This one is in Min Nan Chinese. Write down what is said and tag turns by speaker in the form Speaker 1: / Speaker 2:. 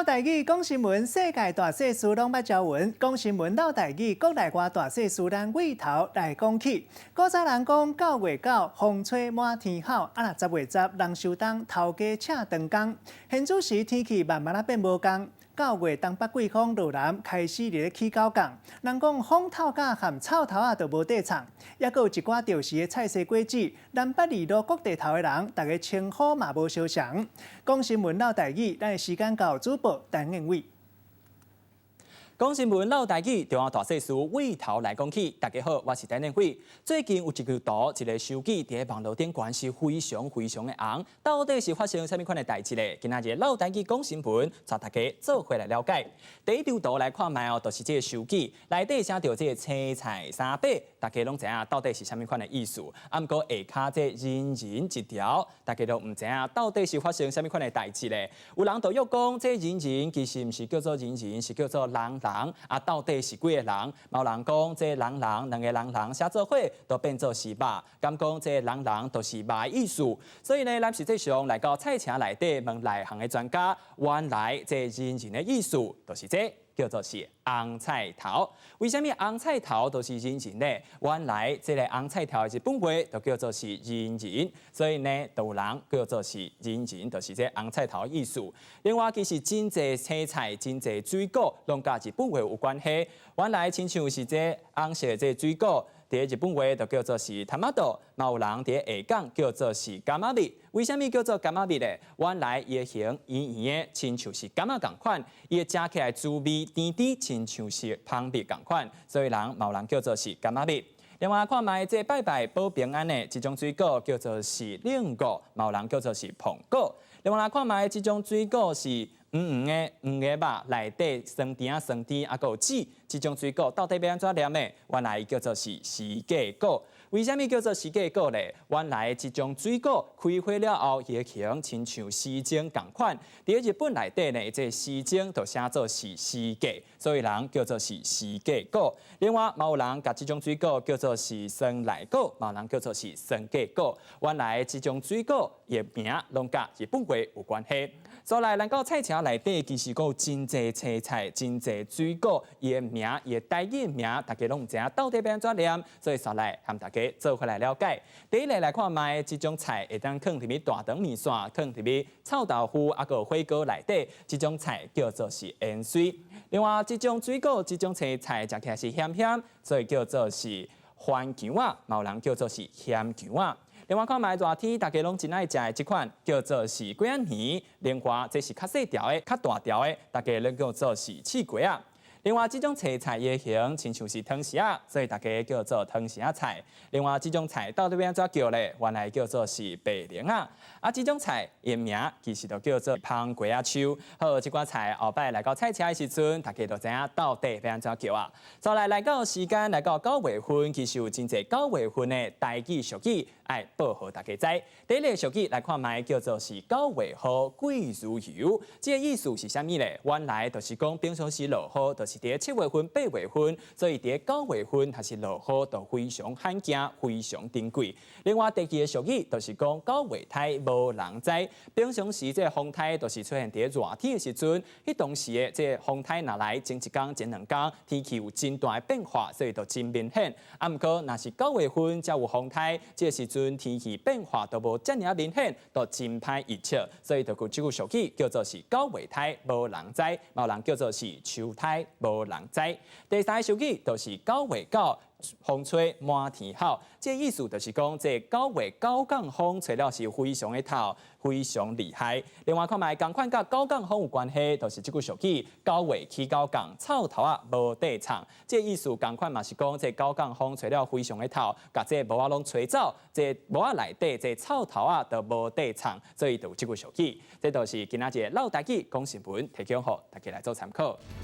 Speaker 1: 嘮台語講新聞，世界大細事攏捌招聞。講新聞嘮台語，國內外大細事，咱對頭來講起。古早人講九月九，風吹滿天吼；啊若10月10，人收冬，頭家請長工。現此時天氣慢慢仔變無仝。9月東北季風落南，開始佇咧起九降。人講風透甲含臭頭仔都無塊藏，抑閣有一寡著時的菜蔬果子，南北二路各地頭的人，逐家稱呼嘛無相仝。講新聞嘮台語，咱的時間到主播陳燕偉。
Speaker 2: 講新聞嘮台語，中央大細事對頭來講起。大家好，我是陳燕輝。最近有一張圖，一个手機佇網路頂懸是非常非常的紅，到底是發生啥物款的代誌咧？今仔日嘮台語講新聞，帶大家做伙來了解。第一張圖來看覓哦，就是這个手機內底寫著這个青菜三八，大家攏知影到底是啥物款的意思。啊，毋過下跤這人人一條，大家都毋知影到底是發生啥物款的代誌咧？有人就欲講，這人人其實毋是叫做人人，是叫做人人。啊，到底是幾个人？嘛有人講，這人人兩个人人寫做伙，都變做是肉，敢講這人人都是肉的意思。所以呢，咱實際上來到菜市內底問內行的專家，原來這人人的意思，就是這叫做是紅菜頭。為啥物紅菜頭都是人人呢？原來這个紅菜頭的日本話就叫做是人人，所以呢，就有人叫做是人人，就是這紅菜頭的意思。另外，其實真濟青菜、真濟水果，攏佮日本話有關係。原來親像是這紅色的這水果，佇日本話就叫做是トマト，嘛有人佇下港叫做是柑仔蜜。為啥物叫做柑仔蜜咧？原來伊的形圓圓的，親像是柑仔仝款，伊的食起來滋味甜甜，親像是蜂蜜仝款，所以人嘛有人叫做是柑仔蜜。另外看覓這拜拜保平安的這種水果叫做是龍果，嘛有人叫做是蘋果。另外來看覓這種水果是黃黃的黃的肉，內底酸甜仔酸甜，啊，閣有籽，這種水果到底欲按怎念呢？原來伊叫做是時計果。為啥物叫做時計果咧？原來這種水果開花了後，伊的形親像時鐘仝款。佇日本內底呢，這時鐘就寫做是時計，所以人叫做是時計果。另外，嘛有人共這種水果叫做是酸奶果，嘛有人叫做是酸果果。原來這種水果伊的名攏佮日本話有關係。所來，咱到菜市內底其實閣有真濟青菜、真濟水果，伊的名、伊的台語名，大家攏毋知影到底欲按怎念，所以紲來和大家做伙來了解。第一个來看覓，這種菜會當囥佇咧大腸麵線、囥佇咧臭豆腐，啊閣有火鍋內底，這種菜叫做是芫荽。另外，這種水果、這種青菜食起來是鹹鹹，所以叫做是番薑仔，嘛有人叫做是鹹薑仔。另外看覓熱天，大家攏真愛食的這款叫做是粿仔耳。另外，這是較細條的、較大條的，大家攏叫做是刺粿仔。另外，這種青菜的形親像是湯匙仔，所以大家叫做湯匙仔菜。另外，這種菜到底欲按怎叫咧？原來叫做是白蓮仔。啊，這種菜伊名其實就叫做芳瓜仔樹。好，這款菜後擺來到菜市的時陣，大家就知影到底欲按怎叫啊。再來來到時間來到九月份，其實有真濟九月份的台語俗語愛報予大家知。第一个俗語來看覓，叫做是九月雨，貴如油。這个意思是啥物咧？原來就是講平常時落雨，就是佇7月份、8月份，所以佇九月份，若是落雨，就非常罕見，非常珍貴。另外，第二个俗語就是講九月颱無人知。平常時這个風颱就是出現佇熱天的時陣，彼當時的這个風颱若來前一工、前兩工，天氣有真大的變化，所以就真明顯。啊，毋過若是九月份才有風颱，這个時陣天氣變化都無遮爾仔明顯，就真歹預測，所以就有這句俗語叫做是九月颱無人知，嘛有人叫做是秋颱無人知。第三個俗語就是九月九，風吹滿天吼，這個意思就是講，這九月九降風吹了是非常的透，非常厲害。另外看覓，仝款佮九降風有關係，就是這句俗語：九月起九降，臭頭仔無塊藏。這個意思仝款嘛是講，這九降風吹了非常的透，共這帽仔攏吹走，這帽仔內底這臭頭仔都無塊藏，所以就有這句俗語。這就是今仔日嘮台語講新聞，提供予大家來做參考。